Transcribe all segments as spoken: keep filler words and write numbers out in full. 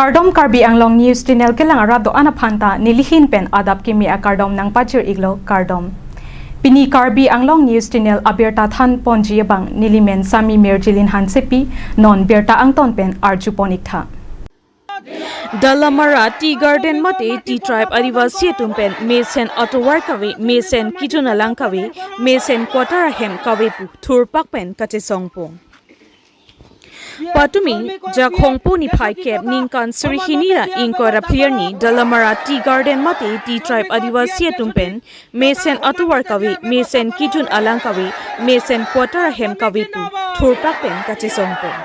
Kardom, Karbi Anglong News Channel kelang arat do-an aphan ta nelihin pen adap kimi akardom nangpajir-iklo, kardom. Pini Karbi Anglong News Channel abirta thanponji abang nelimen Sami Mirjilin Hansepi, non birta angton pen arjupon-iktha. Dalamara Tea Garden mate Tea Tribe Adivasi atum pen mesen atovar kave, mesen kejun alang kave, mesen quarter ahem kave pu thurpak pen kachesongpon. Patumi Jakhong pu niphai kep ningkan suri hini ra ingkoi ra phli arni Dalamara Tea Garden mate Tea Tribe Adivasi atum pen mesen atovar kave, mesen kejun alang kave, mesen quarter ahem kave pu thurpak pen kachesongpon.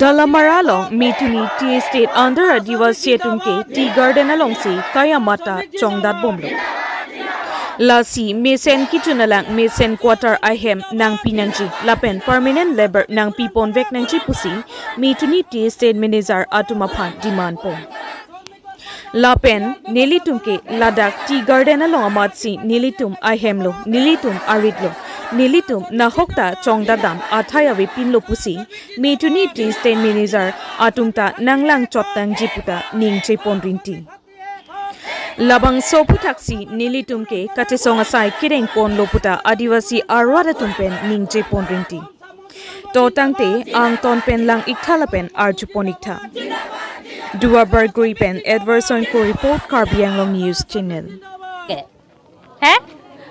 Dalamara along Metuni Tea Estate under Adivasi atum ke Tea Garden alongsi kayamat ta chongdatbomlo. Lasi mesen kejun alang, mesen quarter ahem nangpi nangji lapen permanent labour nangpiponvek nangji pusi Metuni Tea Estate Manager atum aphan demandpon. Lapen nelitum ke ladak Tea Garden along amatsi nelitum ahemlo, nelitum aritlo, nelitum nahok ta chongdatdam athai avepinlo pusi Metuni Tea Estate Manager atum ta nanglangchot nangji puta ningjeponrinti. Labangso aphuthaksi nelitum ke kachesong asai kerengponlo puta Adivasi arat atum pen ningjeponrinti. To tangte angton pen lang-iktha lapen arjupon-iktha. Dua Bargui pen Edwardson ko report, Karbi Anglong News Channel. হ্যাঁ,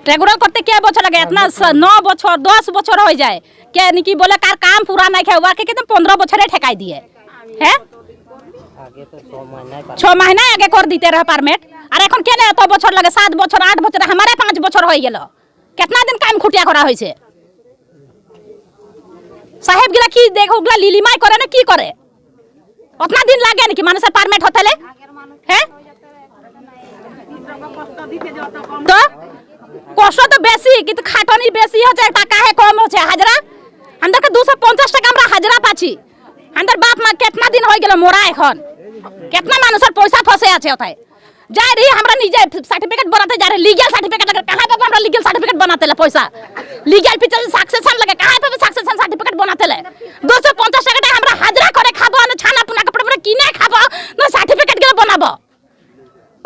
রেগুলার করতে কে বছর লাগে? এতনা স-, ন বছর, দশ বছর হয়ে যায়। কে নাকি বলে কার কাম পুরা নাই, খেয়ে ওকে কিন্তু পনেরো বছরে ঠেকাই দিয়ে। হ্যাঁ, ছ মাহিনা আগে কর দিতে রহে পারমিট। আর এখন কেন এত বছর লাগে? সাত বছর, আট বছর, আমারে পাঁচ বছর হয়ে গেল। কেতনা দিন কাম খুটিয়া করা হয়েছে? সাহেব গিলা কি দেখ, ওগুলা লিলিমাই করে না কি করে? অতনা দিন লাগে নাকি মানুষের পারমিট হতে লে? হ্যাঁ, তো কষ্ট তো বেশি, কিন্তু খাটনি বেশি হচ্ছে, টাকা হে কম হচ্ছে। হাজিরা আমাদেরকে দুশো পঞ্চাশ টাকা আমরা হাজিরা পাচ্ছি। আমাদের বাপ মা কেতনা দিন হয়ে গেল মরা, এখন কেতনা মানুষের পয়সা ফসে আছে ওটাই। যাই রে, আমরা নিজে সার্টিফিকেট বানাতে যাই রে, লিগ্যাল সার্টিফিকেট লাগে, কাহাই পাবো আমরা লিগ্যাল সার্টিফিকেট বানাতে লে পয়সা? লিগ্যাল পিছে সাকসেশন লাগে, কাহাই পাবো সাকসেশন সার্টিফিকেট বানাতে লে? দুশো পঞ্চাশ টাকাতে আমরা হাজিরা করে খাবো, আর ছানা পুনা কাপড় পুনা কিনে খাবো, না সার্টিফিকেট গিলা বানাবো?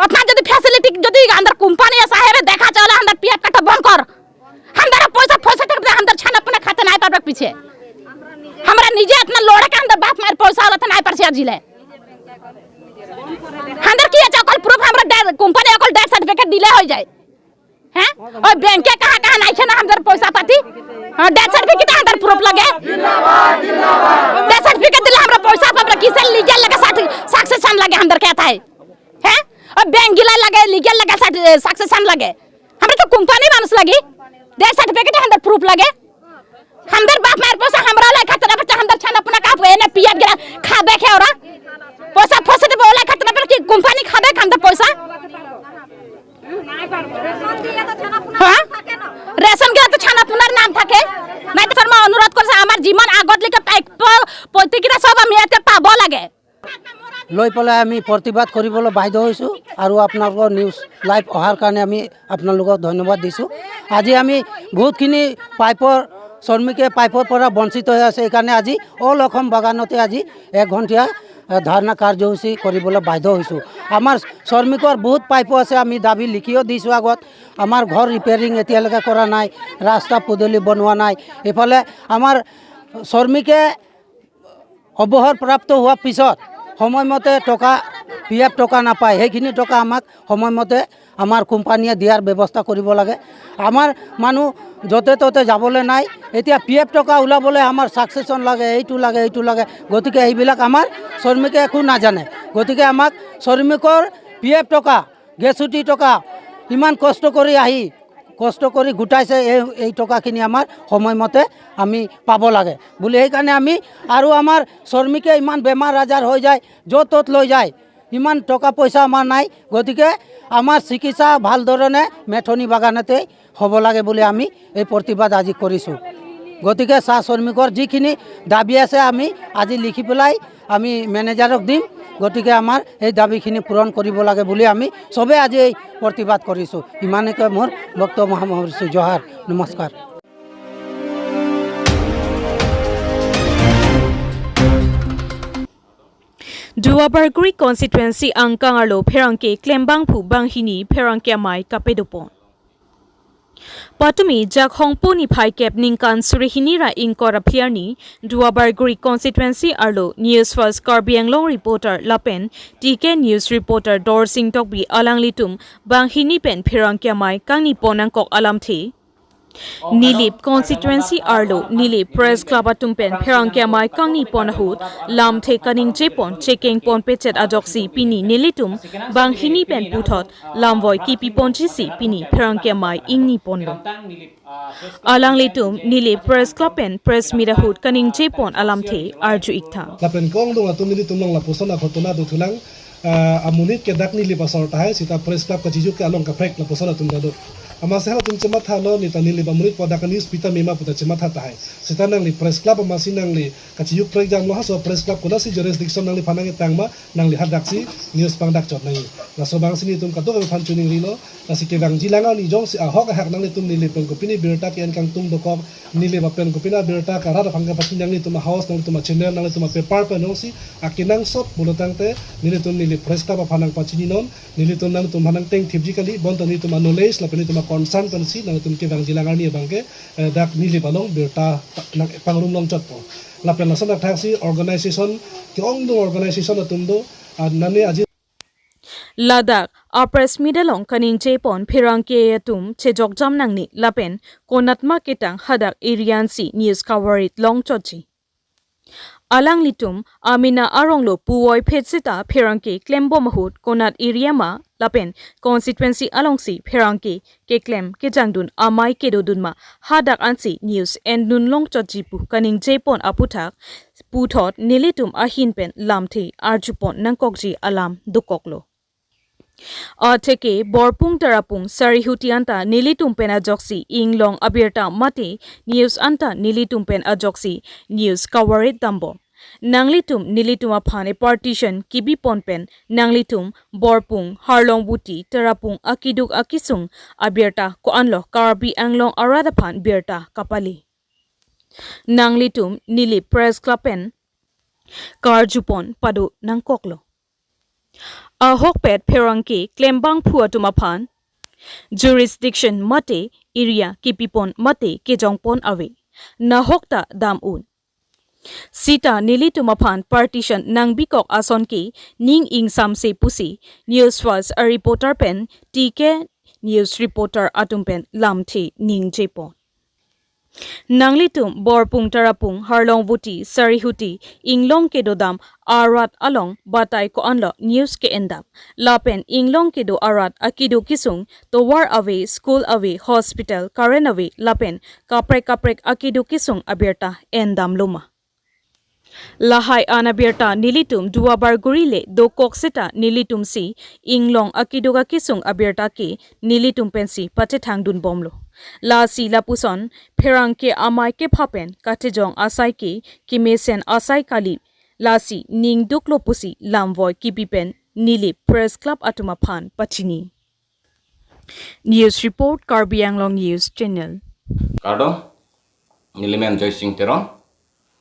অতনা যদি ফ্যাসিলিটি যদি আমাদের কোম্পানি সাহেবে দেখা চলে, আমাদের পিএফ কাটা বন্ধ কর। আমাদের পয়সা ফসে থাকতে আমাদের ছানা পুনা খাতে নাই পারবে পিছে। আমরা নিজে এতনা লড়ে কে আমাদের বাপ মায়ের পয়সা হলাতে নাই পারছি আজিলে। আমাদের কি আছে? অকল প্রুফ আমরা ডে-, কোম্পানি অকল ডেথ সার্টিফিকেট দিলে হয়ে যায়। হ্যাঁ, ওই ব্যাংকে কাহা কাহা নাই খেনা আমাদের পয়সা পাতি। হ্যাঁ, ডেথ সার্টিফিকেট আমাদের প্রুফ লাগে। ডেথ সার্টিফিকেট দিলে আমরা পয়সা পাবো, কিসের লিগ্যাল লাগে, সাকসেশন লাগে আমাদের কে তাই? হ্যাঁ, ওই ব্যাংক গিলা লাগে, লিগ্যাল লাগে, সাকসেশন লাগে। আমরা তো কোম্পানি মানুষ লাগি, ডেথ সার্টিফিকেট আমাদের প্রুফ লাগে। আমাদের বাপ মায়ের পয়সা আমরা ওলাই খাতে না পারছি, আমাদের ছানা পুনা কাপ এনে পিয়াত গেলা খাবে খে ওরা। পয়সা ফসে দেবে ওলাই খাতে না পারলে কি কোম্পানি খাবে আমাদের পয়সা? হ্যাঁ? রেশন গিলা তো ছানা পুনার নাম থাকে। নাই তো শর্মা অনুরোধ করছে, আমার জীবন আগত লিখে পাইপ পৈতে কিনা সব আমি এতে পাবো লাগে। লৈ পেলাই আমি প্ৰতিবাদ কৰিবলৈ বাধ্য হৈছোঁ আৰু আপোনালোকৰ নিউজ লাইভ অহাৰ কাৰণে আমি আপোনালোকক ধন্যবাদ দিছোঁ। আজি আমি বহুতখিনি পাইপৰ, শ্ৰমিকে পাইপৰ পৰা বঞ্চিত হৈ আছে। সেইকাৰণে আজি অল অসম বাগানতে আজি এক ঘণ্টীয়া, এ, ধৰ্ণা কাৰ্যসূচী কৰিবলৈ বাধ্য হৈছোঁ। আমাৰ শ্ৰমিকৰ বহুত পাইপো আছে, আমি দাবী লিখিও দিছোঁ আগত। আমাৰ ঘৰ ৰিপেয়াৰিং এতিয়ালৈকে কৰা নাই, ৰাস্তা পদূলি বনোৱা নাই। এইফালে আমাৰ শ্ৰমিকে অৱসৰ প্ৰাপ্ত হোৱাৰ পিছত সময়মতে টকা, পি এফ টকা নাপায়, সেইখিনি টকা আমাক সময়মতে আমাৰ কোম্পানীয়ে দিয়াৰ ব্যৱস্থা কৰিব লাগে। আমাৰ মানুহ য'তে ত'তে যাবলৈ নাই। এতিয়া পি এফ টকা ওলাবলৈ আমাৰ ছাকচেছন লাগে, এইটো লাগে, এইটো লাগে। গতিকে এইবিলাক আমাৰ শ্ৰমিকে একো নাজানে। গতিকে আমাক শ্ৰমিকৰ পি এফ টকা, গ্ৰেচুইটি টকা, ইমান কষ্ট কৰি আহি, কষ্ট কৰি গোটাইছে, এই, এই টকাখিনি আমাৰ সময়মতে আমি পাব লাগে বুলি। সেইকাৰণে আমি, আৰু আমাৰ শ্ৰমিকে ইমান বেমাৰ আজাৰ হৈ যায়, য'ত ত'ত লৈ যায়, ইমান টকা পইচা আমাৰ নাই। গতিকে আমাৰ চিকিৎসা ভাল ধৰণে মেথনি বাগানতে হ'ব লাগে বুলি আমি এই প্ৰতিবাদ আজি কৰিছোঁ। গতিকে চাহ শ্ৰমিকৰ যিখিনি দাবী আছে, আমি আজি লিখি পেলাই আমি মেনেজাৰক দিম। গতিকে আমাৰ এই দাবীখিনি পূৰণ কৰিব লাগে বুলি আমি চবে আজি এই প্ৰতিবাদ কৰিছোঁ। ইমানকে মোৰ বক্তব্য সামৰিছোঁ। জোহাৰ, নমস্কাৰ। Duarbagori constituency angkang arlo pherangke klembangphu banghini pherangke amei kapadopon. Patumi Jakhong pu niphai kep ningkan suri hini ra ingkoi ra phli arni Duarbagori constituency arlo News First Karbi Anglong reporter lapen T K News reporter Dorsing Tokbi alanglitum banghini pen pherangke amei kangnipon nangkok alamthe. Nilip constituency arlo Nilip Press Club atum pen pherangke amei kangnipon ahut lamthe kaningjepon chekengpon pechet ajoksi pini nelitum banghini pen puthot lamvoi kipiponji si pini pherangke amei ingniponlo. Alanglitum Nilip Press Club pen press meet ahut kaningjepon alamthe arju iktha. Lapen kongdung atum nelitum along lapuson aghotona dothulang, ah, amonit ke dak Nilip asor tahai, sita Press Club kachijuk ke along kaprek lapuson atum ta do. Amatsi halatum chemathalo, neta Nilip amonit pu dak news pita mema puta chematha tahai. Sita nangli Press Club amatsi nangli kachijuk prekjamlo, halaso Press Club konatsi jurisdiction nangliphan nangketang ma, nangli hadaksi news pangdakchot nangji. Laso abangsi nelitum kadokave aphan chiningrilo, lasi kevangjilang arni jongsi ahok ahak nanglitum Nilip pen kopine birta ke-en kangtung dokok, Nilip apen kopine birta karat aphan kapachini nanglitum a-house, nanglitum a-channel, nanglitum a-paper pen jongsi akenangsot pulo tangte nelitum Nilip Press Club aphan nangpachininon, nelitum nanglitum aphan nangtengthipji kali, bonta nelitum a-knowledge lapen nelitum a-concern pensi nanglitum kevangjilang arni abangke, eh, dak Nilip along birta pa-, nangpangrum longchotpo. Lapen lason athaksi organization, ke-ongdung organization atum do, ah, nane aji. Ladak a-press meet along kaningjepon pherangke atum chejokjam nangne lapen konatma ketang hadak area ansi news coverage longchotji. Alanglitum amena aronglo puvoiphit sita pherangke klembom ahut konat area ma lapen constituency alongsi pherangke keklem kejangdun amei kedodun ma hadak ansi news endun longchotji pu kaningjepon aputhak puthot nelitum ahin pen lamthe arjupon nangkokji alam dokoklo. Atheke Borpung Tarapung Sarihuti anta nelitum pen ajoksi inglong abirta mate news anta nelitum pen ajoksi news coverage dambom. Nanglitum nelitum aphan e-partition kibipon pen nanglitum Borpung, Harlongbuti, Tarapung akiduk akisung abirta ko-anlo Karbi Anglong arat aphan birta kapale. Nanglitum Nilip Press Club pen karjupon pado nangkoklo. Ahokpet pherangke klembangphu atum aphan jurisdiction mate area kipipon mate kejongpon ave. Nahok ta dam un. Sita nelitum aphan partition nangbikok ason ke ning ingsamse pusi News First a-reporter pen T K News reporter atum pen lamthe ningjepon. Nanglitum Borpung Tarapung, Harlongbuti, Sarihuti inglong kedodam arat along batai ko-anlo news ke-endam. Lapen inglong kedo arat akiduk kisung, tovar ave, school ave, hospital, current ave, lapen kaprek kaprek akiduk kisung abirta endamlo ma. Lahai an abirta nelitum Duarbagori le dokok seta nelitum si inglong akiduk akisung abirta ke nelitum pensi pachethangdunbomlo. Lasi lapuson pherangke amei kepha pen kachejong asai ke kemesen asai kali, lasi ningduklo pusi lamvoi kipi pen Nilip Press Club atum aphan pachini. News report, Karbi Anglong News Channel. Kardom, nelimen Joysing Teron,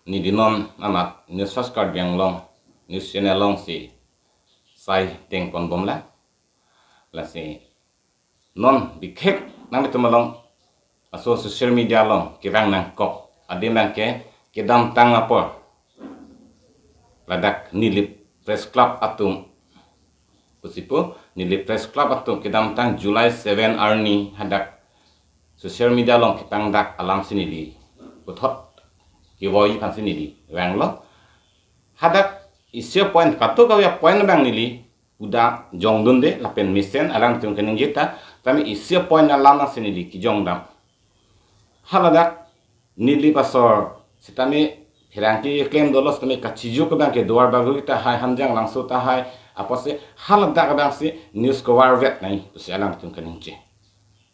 neli non amat News First Karbi Anglong News Channel alongsi sai tengponbomlo. Lasi non bikhek nanglitum along laso social media along kevang nangkok adim abangke kedamtang apor ladak Nilip Press Club atum pusi pu, Nilip Press Club atum kedamtang July seven arni hadak social media along kepangdak alamsi neli puthot kevoiji aphansi neli vanglo. Hadak isi a-point, kadokave a-point abang neli uda jongdunde lapen mesen alangtum kaningje ta, tame isi a-point alam nangsi neli kejongdam. Haladak Nilip asor sitame pherangke keklem dolo sitame kachijuk abangke Duarbagori tahai, Hanjanglangso tahai, apotsi haladak abangsi news cover vet nai pusi alangtum kaningje.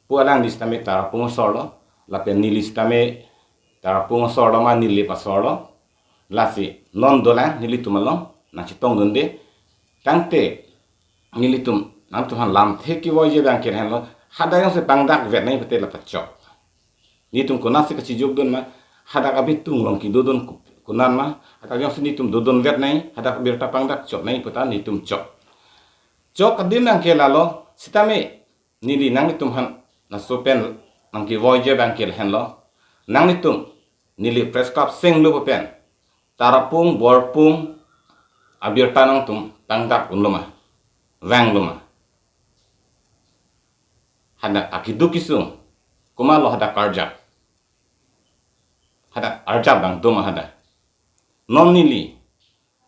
Pu alangli sitame Tarapung asorlo, lapen neli sitame Tarapung asorlo ma Nilip asorlo. Lasi non dolang nelitum along nangchetongdunde. Tangte nelitum nangtum aphan lamthe kevoiji abangke lahenlo, hadak jongsi pangdak vet nai pute lata chok. Nelitum konatsi kachijukdun ma, hadak abitung along kedodun ko-, kunan ma, hadak jongsi netum dodun vet nai, hadak birta pangdak chok nai puta netum chok. Chok adim nangke lalo, sitame neli nanglitum aphan laso pen nangkevoiji abangke lahenlo. Nanglitum neli press club senglo pen Tarapung Borpung abirta nangtum pangdak unlo ma, vanglo ma? Hadak akeduk kesung, komatlo hadak karjap? Hadak arjap abang do ma hadak? Non neli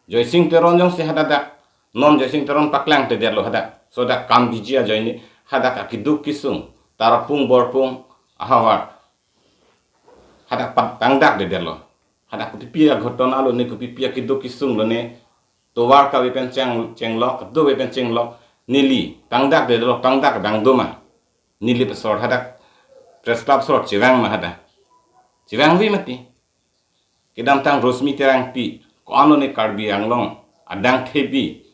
Joysing Teron jongsi hadak dak, non Joysing Teron paklangtedetlo hadak, so dak kam biji ajoine, hadak akeduk kesung, Tarapung Borpung ahavar, hadak pa- pangdakdetlo. Hadak kopipi aghotona lo ne, kopipi akeduk kesung lo ne, tovar kave pen cheng, chenglok, kedo kave pen chenglok, neli pangdakdetlo, pangdak abang do ma? Neli asor hadak press club asor chevang ma hadak? Chevangve mati. Kedamtang Rosmi Terangpi, ko-an lo ne Karbi Anglong adang thepi,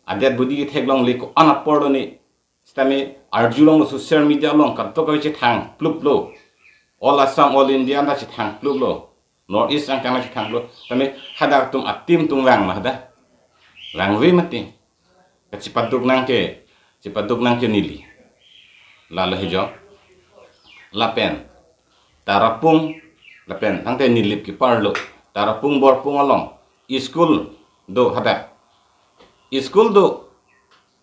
adet budi ketheklongle, ko-an apor lo ne, sitame arjulonglo social media along, kadokave chethang pluplo. All Assam, all India anta chethang pluplo. North East angkang chethanglo. Sitame hadak atum a-team atum vang ma hadak? Vangve mati. Kachepaduk nangke, chepaduk nangke neli. Lalo he jo. Lapen Tarapung, lapen tangte Nilip keparlo, Tarapung Borpung along school do hadak. School do,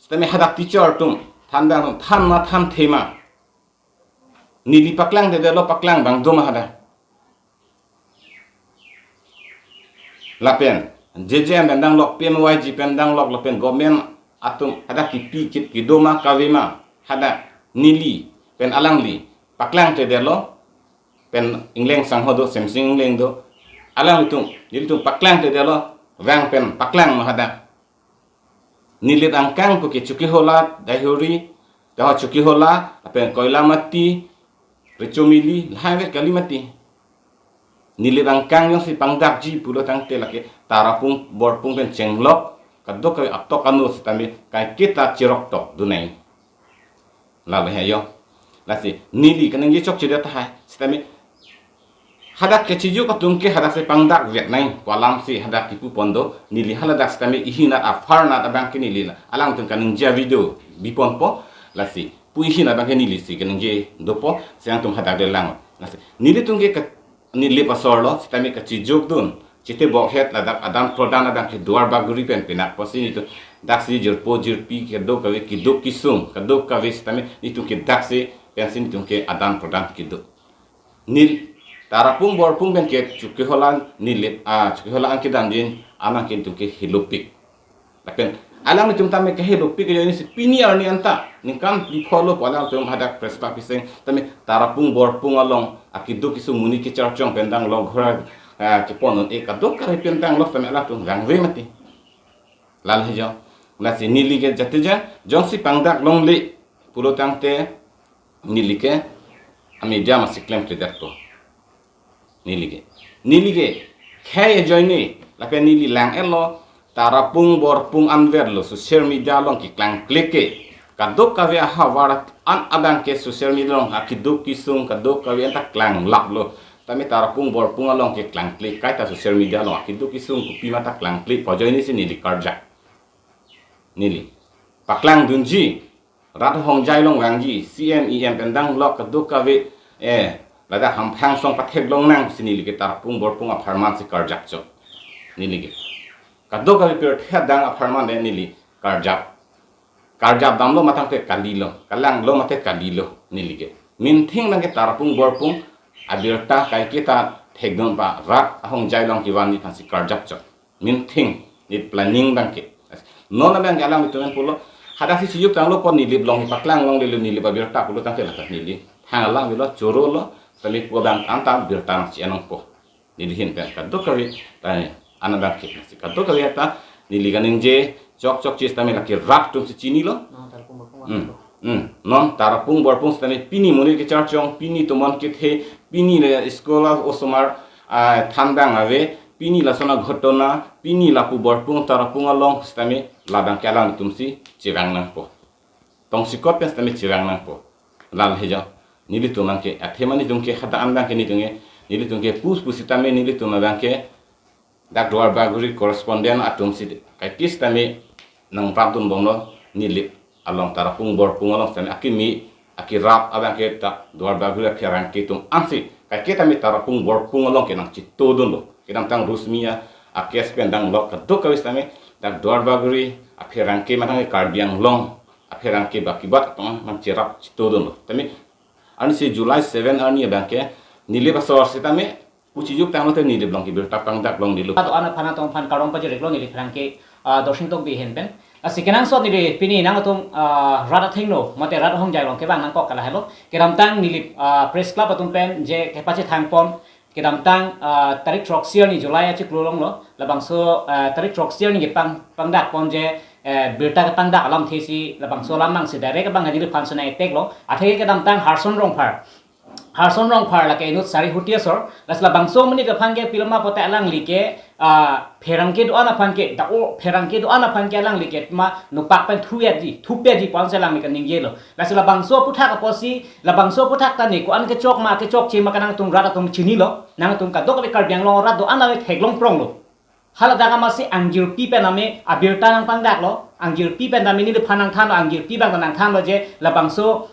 sitame hadak teacher atum than abang, than ma thanthe ma? Neli paklangtedetlo, paklang abang do ma hadak? Lapen J J M pen danglok, P M Y G pen danglok, lapen government atum hadak kipi kit kedo ma kave ma, hadak neli pen alangli paklangtedetlo? Pen Ingleng sangho do, Semsing Ingleng do, alanglitum, nelitum paklangtedetlo, vang pen paklang ma hadak? Nilip angkang puke Chokihola, Daihori, taho Chokihola, lapen Koilamati, Rechomili, lahai vet kali mati. Nilip angkang jongsi pangdakji pulo tangte lake Tarapung Borpung pen chenglok, kadokave atok anu sitame kaiketa cheroktok dunai. Lalo he jo. Lasi neli kaningje chokchedet tahai. Sitame hadak kechijuk atum ke hadak si pangdak vet nai pu alam si hadak kipu pon do. Neli haladak sitame ihinat apharnat abang ke neli la alangtum kaningje video biponpo. Lasi pu ihinat abang ke neli si kaningje dopo, si nangtum hadak le lang. Lasi nelitum ke ka- Nilip asor lo, sitame kachijuk dun, chitebok het ladak adan prodan abang ke Duar Bagori pen pinakpo, si netum daksi jirpo jirpi, kedo kave keduk kesung, kadokave sitame netum ke daksi pensi netum ke adan prodan kedo. Neli Tarapung Borpung pen ke Chokihola Nilip, ah, Chokihola an kedamjin, anang ke netum ke helopik. Lapen alanglitum tame kahelopik ajoine si pini arni anta ningkan phli phongo pu alangtum hadak press club keseng tame Tarapung Borpung along akeduk kesung, monit kecharchong pen danglok, ghora, ah, kepon un-e, kadokave pen danglok tame alangtum vangve mati. Lalo he jo. Lasi neli ke jatija jongsi pangdak longle pulo tangte neli ke a-media masi klemkledet ko. Neli ke, neli ke khei ajoine lapen neli lang-etlo, Tarapung Borpung anverlo social media along keklangkle ke, kadokave ahavar an abang ke social media along akeduk kesung kadokave anta klanglaplo. Tame Tarapung Borpung along keklangkle kaita social media along akeduk kesung kopi ma ta klangkle pu ajoine si neli karjap. Neli paklangdunji, rat ahongjai along vangji, C M, E M pen danglok kadokave, eh, ladak hamphang song patheklong nang si neli ke Tarapung Borpung apharman si karjap chot. Neli ke kadokave pirthe adang apharman le neli karjap. Karjap damlo ma tangte kalilo, kalanglo mate kalilo neli ke. Minthing abang ke Tarapung Borpung abirta kaiketa thekdun pa rat ahongjai along kevanji aphan si karjap chot. Minthing, ne planning abang ke. Non abang ke alanglitum pen pulo, hadak si chijuk tanglo pu Nilip along paklang longlelo, Nilip abirta pulo tangte lake neli thang alang avelo, chorolo, sitame pu abang anta birta nangchi-en nangpo. Neli ahin pen kadokave, ta an abang ke, si kadokave ta neli kaningje chokchokche sitame lake rat atum si chinilo. Hmm. Hmm. Non Tarapung Borpung sitame pini monit kecharchong, pini tomon kethe, pini le school osomar, ah, than abang ave, pini lason aghotona, pini lapu Borpung Tarapung along sitame labang ke alanglitum si chevang nangpo. Tongsekot pen sitame chevang nangpo. Lalo he jo. Nelitum abang ke, athema netum ke hadak an abang ke netum ke nelitum ke pus pusitame nelitum abang ke dak Duarbagori correspondent atum si kaike sitame nangrapdunbomlo, Nilip along Tarapung Borpung along sitame akimi akirap abang ke dak Duarbagori apherangke atum ansi kaike tame Tarapung Borpung along ke nangchitodunlo. Kedamtang Rusmia a-case pen danglo kadokave sitame dak Duarbagori apherangke mate Karbi Anglong apherangke baki bat atum nangcherap chitodunlo. Tame arni si July seven arni abang ke Nilip asor sitame uchijuk tanglo te Nilip along kebirta pangdak long Nilip. Ado-an aphan atum aphan karong pajiriklo Nilip pherangke, ah, Dorsing Tokbi ahin pen. Lasi kenangsot neli pini nangtum, ah, rat athengno mate rat ahongjai along kevang nangkok ke lahelo. Kedamtang Nilip, ah, Press Club atum pen je kepachethangpon. Kedamtang, ah, tarik throksi arni July achiklo along lo. Labangso, ah, tarik throksi arni kepang pangdakpon je, eh, birta kepangdak alamthe si labangso alam nangsi direct abang Nilip aphan sona attack lo. Athe kedamtang Harson Rongphar. Harson Rongphar lake inut Sarihuti asor, lasi labangso amonit aphan ke piloma pote alangli ke, ah, pherangke do-an aphan ke, dak o pherangke do-an aphan ke alangli ke ma nopak pen thuyatji, thupetji pu-ansi alangli kaningjelo. Lasi labangso aphuthak apotsi, labangso aphuthak ta ne ko-an kechok ma, kechokche ma ke nangtum rat atum chinilo, nangtum kadokave Karbi Anglong rat do-an ave theklongpronglo. Hala dak amatsi angjirpi pen ame abirta nangpangdaklo, angjirpi pen tame Nilip aphan nangthanlo, angjirpi abang ta nangthanlo je labangso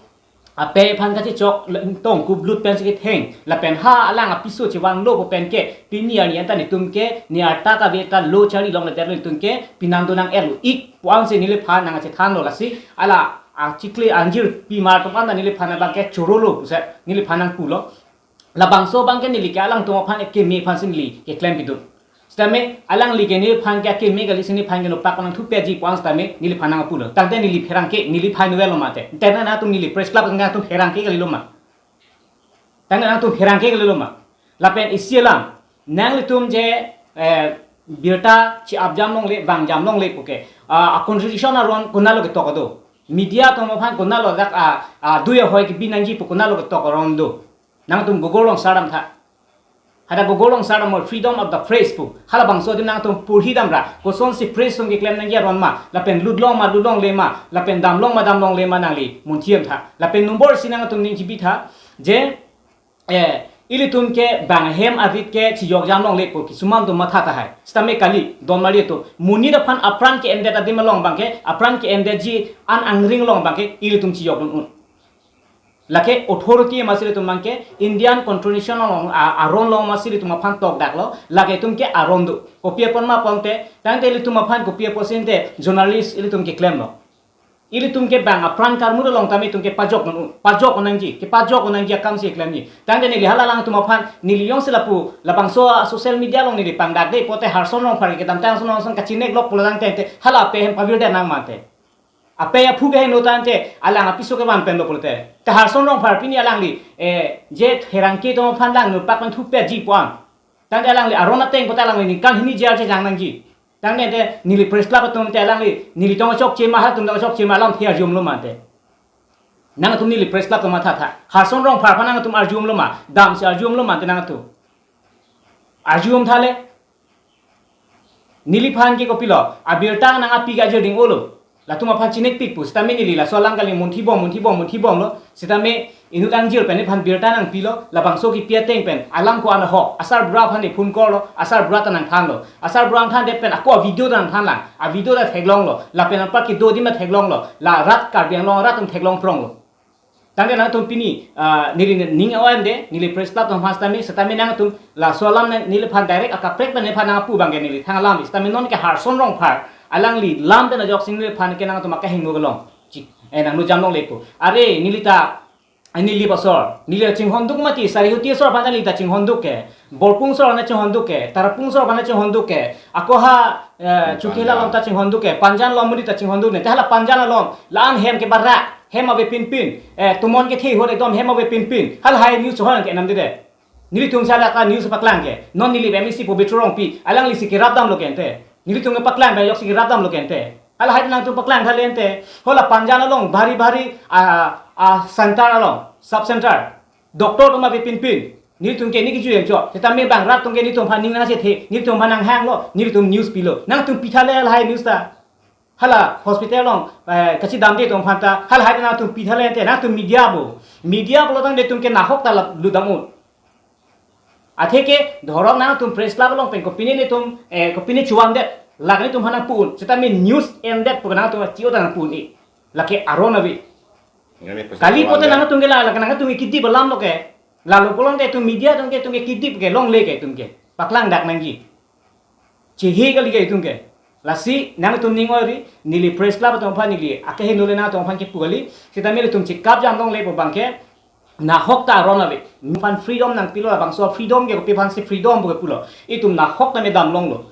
apei aphan kachechok le-, tong kublut pensi ketheng, lapen ha alang apiso chevanglo pu pen ke, pini arni anta netum ke, ne arta kave ta lo chari longle detlo netum ke, pinang do nang-etlo ik pu-ansi Nilip aphan nangchethanlo lasi, hala achikle angjirpi mar atum anta Nilip aphan abang ke chorolo pusi, Nilip aphan nangpulo. Labangso abang ke neli ke alangtum aphan keme aphansi neli keklem pidun. Sitame alangli ke Nilip aphan ke keme kali si Nilip aphan ke nopak nangthupetji pu-an sitame Nilip aphan nangpulo. Tangte Nilip pherangke, Nilip aphan novel lo mate. Tangte nangtum Nilip Press Club nangtum pherangke kalilo ma. Tangte nangtum pherangke kalilo ma. Lapen isi alam, nanglitum je, eh, birta chi-apjam longle, vangjam longle puke. Ah, a-constitution aron konatlo ketok do. Media atum aphan konatlo dak, ah, ah, dui ahoi kebi nangji pu konatlo ketok aron do. Nangtum Google along sardamtha. Hadak Google along sardamlo freedom of the press pu. Halabangso adim nangtum porhidamra. Kosonsi press atum keklem nangji aron ma. Lapen lutlong ma lutlongle ma. Lapen damlong ma damlongle ma nangli munthidamtha. Lapen nombor isi nangtum ning chibitha. Je, eh, ilitum ke bang hem arit ke chiyokjam longle pu kisuman atum matha tahai. Sitame kali, don mari atum. Monit aphan apran ke-endet adim along abang ke, apran ke-endetji an angring along abang ke, ilitum chiyokdun un. Lake authority amatsi ilitum abang ke Indian constitution along a-, aron along amatsi ilitum aphan tokdaklo, lake itum ke aron do. Kopi apot ma pulote, tangte ilitum aphan kopi apotsi ante journalist ilitum keklemlo. Ilitum ke bang apran karmur along tame itum kepajok un, pajok un nangji, kepajok un nangji akamsi klemji. Tangte neli hala alangtum aphan, neli jongsi lapu, labangso a-social media along neli pangdakde pote Harson Rongphar kedamtang ason ason kachineklok pulo tangte, hala apei ahem pavirdet nang mate. Apei aphu keheno tangte alang apiso kevan penlo pulote. Te Harson Rongphar pini alangli, eh, je pherangke atum aphan lang nopak nangthupetji pu-an. Tangte alangli aron ateng pote alangli ningkan hini jail chejang nangji. Tangte te neli Press Club atum te alangli, nelitum kachokche ma, halatum kachokche ma alamthe arjumlo mate. Nangtum neli Press Club atum mathatha. Harson Rongphar aphan nangtum arjumlo ma, damsi arjumlo mate nangtum. Arjumtha le. Neli aphan ke kopilo, abirta nangpi ke ajirding olo. Latum aphan chinekpik pu, sitame neli laso alam kali munthibom, munthibom, munthibomlo. Sitame inut angjir pen nephan birta nangpilo, labangso kipi ateng pen, alam ko-an ahok, asarbura aphan ne phone call lo, asarbura ta nangthanlo. Asarbura nangthandet pen, ako video ta nangthanlang, avideo ta theklonglo, lapen anpar kedo adim ta theklonglo, la rat Karbi Anglong rat atum theklongpronglo. Tangte nangtum pini, ah, neli ning a-O M de, neli Press Club atum aphan sitame, sitame nangtum, laso alam nang, neli aphan direct akaprek pen nephan nangpu abang ke neli thang alam, sitame non ke Harson Rongphar, alangli lam pen ajoksi neliphan ke nangtum akehingno kelong. Chi, eh, nangno jam longle pu. Are, neli ta, eh, Nilip asor, neli chinghonduk mati, Sarihuti asor aphan neli ta chinghonduk ke, Borpung asor aphan chinghonduk ke, Tarapung asor aphan chinghonduk ke, ako ha, eh, Chokihola along ta chinghonduk ke, Panjan along muli ta chinghonduk ne, te hala Panjan along, la-an hem ke barak, hem ave pinpin, eh, tumon kethe ahut ekdom hem ave pinpin, halahai news chehon ke enam dede. Nelitum sala ka news paklang ke. Non Nilip M A C Pobitro Rongpi. Alangli si kerap damlo ke ante. Nelitum ke paklang ke ajoksi kerap damlo ke ante. Halahai nangtum paklangtha le ante. Hala Panjan along bhari bhari, ah, ah, center along. Sub center. Doctor atum ave pinpin. Nelitum ke neli kejui encho. Sitame bang rat atum ke nelitum aphan ning nangchethe. Nelitum aphan nanghanglo. Nelitum news pilo. Nangtum pitha le halahai news ta. Hala hospital along, eh, kachidamde atum aphan ta, halahai nangtum pitha le ante, nangtum media bo. Media pulo tangte itum ke nahok ta la ludam un. Atheke dhorong nangtum press club along pen kopine netum, eh, kopine chuan det. Lake netum aphan nangpu-un. Seta me news endet pu nangtum chi-o ta nangpu-un-e. Lake aron ave. Kali pote nangtum ke la, lake nangtum ke kedip alam lo ke. Lalo pulote itum media atum ke, itum ke kedip ke longle ke itum ke. Paklang dak nangji. Chehe kali ke itum ke. Lasi nangtum ning oi ri, neli press club atum aphan neli akehingno le nangtum aphan kepu kali. Seta me ilitum chekap jam longle pu abang ke nahok ta aron ave. Aphan freedom nangpilo, labangso freedom ke kopi aphansi freedom pu kepulo. Itum nahok ta me dam longlo.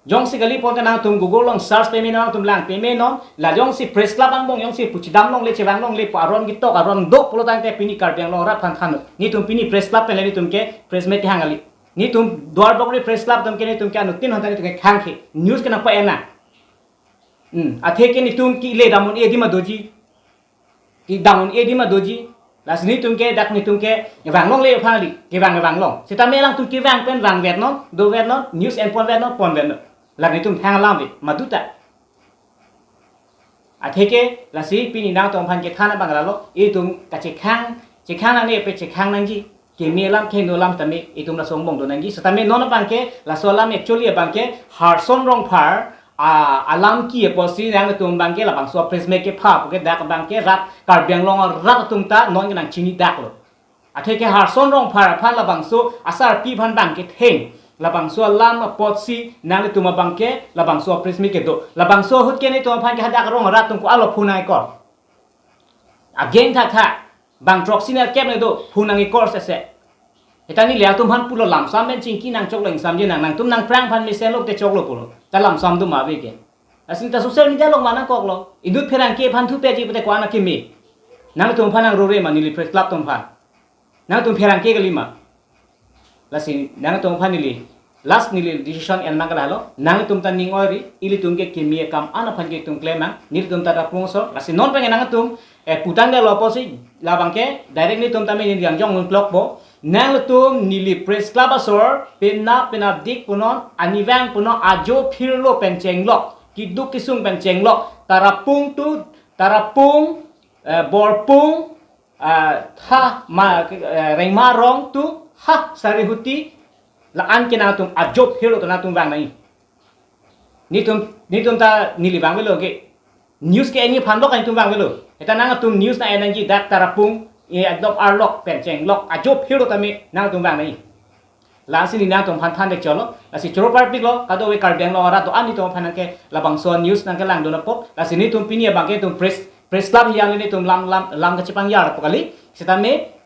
Jongsi kali pote nangtum Google along search pame non, nangtum lang pame non, la jongsi press club angbong jongsi pu chedam longle, chevang longle pu aron ketok, aron do pulo tangte pini Karbi Anglong arat aphan than. Netum pini press club pen le netum ke press meet kehang kali. Netum Duarbagori press club atum ke netum ke anuttin aphan ta netum ke khang ke. News ke nangpa-en nang. Hmm, atheke netum kele dam un-e adim ma doji. Kedam un-e adim ma doji. Lasi netum ke dak netum kevang longle aphan kali. Kevang, kevang long. Seta me alangtum kevang pen vangvet non, dovet non, news enponvet non, ponvet non. La netum thang alam ave, madu ta. Atheke lasi pini nangtum aphan kethan abang lalo, itum kachekhang, chekhang nangne pe chekhang nangji. Keme alam, kehingno alam tame itum laso angbong do nangji. Seta me non abang ke, laso alam actually abang ke Harson Rongphar, a, alam ke apotsi nangtum abang ke labangso press meet kepha pu ke dak abang ke rat Karbi Anglong arat atum ta non ke nangchini dak lo. Atheke Harson Rongphar aphan labangso asarpi aphan abang ketheng. Labangso alam apotsi nanglitum abang ke labangso press meet kedo. Labangso ahut ke netum aphan ke hadak arong arat atum ko-an lo phone nang-e-call. Ageng thakthak. Bang throksi nerkep ne do phone nang-e-call sese. Seta neli atum aphan pulo lamsam pen chingki nangchoklo, ingsamji nang, nangtum nangphrang aphan mesenlo te choklo pulo. Ta lamsam do ma ave ke. Lasi ta social media along ma nangkoklo. Inut pherangke aphan thu peji pote ko-an akeme. Nangtum aphan nangrore ma neli press club atum aphan. Nangtum pherangke kali ma. Lasi nangtum aphan neli last neli decision en nang kalalo. Nangtum ta ning oi ri, ilitum ke keme akam an aphan ke itum klem nang, nelitum ta rapungso. Lasi non pengen nangtum, eh, putang dalo apotsi labang ke direct netum tame neli yang jong nung klok bo. Nangtum neli press club asor, penap penapdik punon, anivang punon, ajo phirlo pen chenglok, keduk kesung pen chenglok, Tarapung to, Tarapung, eh, Borpung, ah, tha ma, eh, Rengma rong to, ha, Sarihuti, la-an ke nangtum ajo phirlo ta nangtum vang nang-i. Netum, netum ta neli vangvelo ke. News ke-en aphan lo ka netum vangvelo. Seta nangtum news nang-en nangji dak Tarapung, eh, adop arlok pen chenglok ajo phirlo tame nangtum vang nang-i. Lasi neli nangtum aphan than dek cholo. Lasi choro parpiklo, kadokave Karbi Anglong arat do-an netum aphan nang ke labangso news nangkelang dun apot. Lasi netum pini abang ke itum press, press club yang netum lam, lam, lam kachepang yar apot kali. Seta me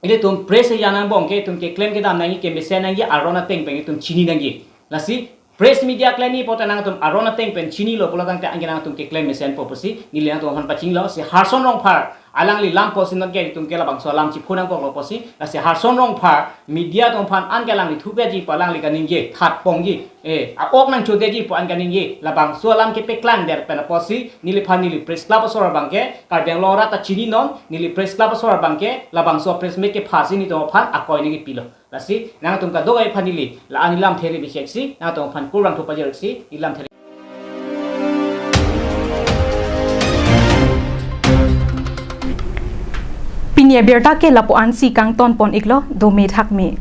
ilitum press yang angbong ke itum keklem kedam nangji, kemesen nangji, aron ateng pen itum chini nangji. Lasi press media klem ni pote nangtum aron ateng pen chinilo pulo tangte anke nangtum keklem mesenpo pusi neli nangtum aphan pachinglo. Si Harson Rongphar alangli lam apotsi non ke itum ke labangso alam chiphu nangkoklo pusi. Lasi Harson Rongphar media atum aphan anke alangli thu peji pu alangli kaningje, that pongji, eh, a-ok nangchodeji pu an kaningje. Labangso alam kepeklang der pen apotsi neliphan neli press club asor abang ke Karbi Anglong arat ta chini non, neli press club asor abang ke labangso press meet kephasi netum aphan akoi nangkepilo. Lasi nangtum kadokave aphan neli la-an neli lamthe ri biseksi, nangtum aphan kurvangthu pajirsi neli lamthe ri. Pini abirta ke lapu-ansi kangton pon iklo, dome thakme.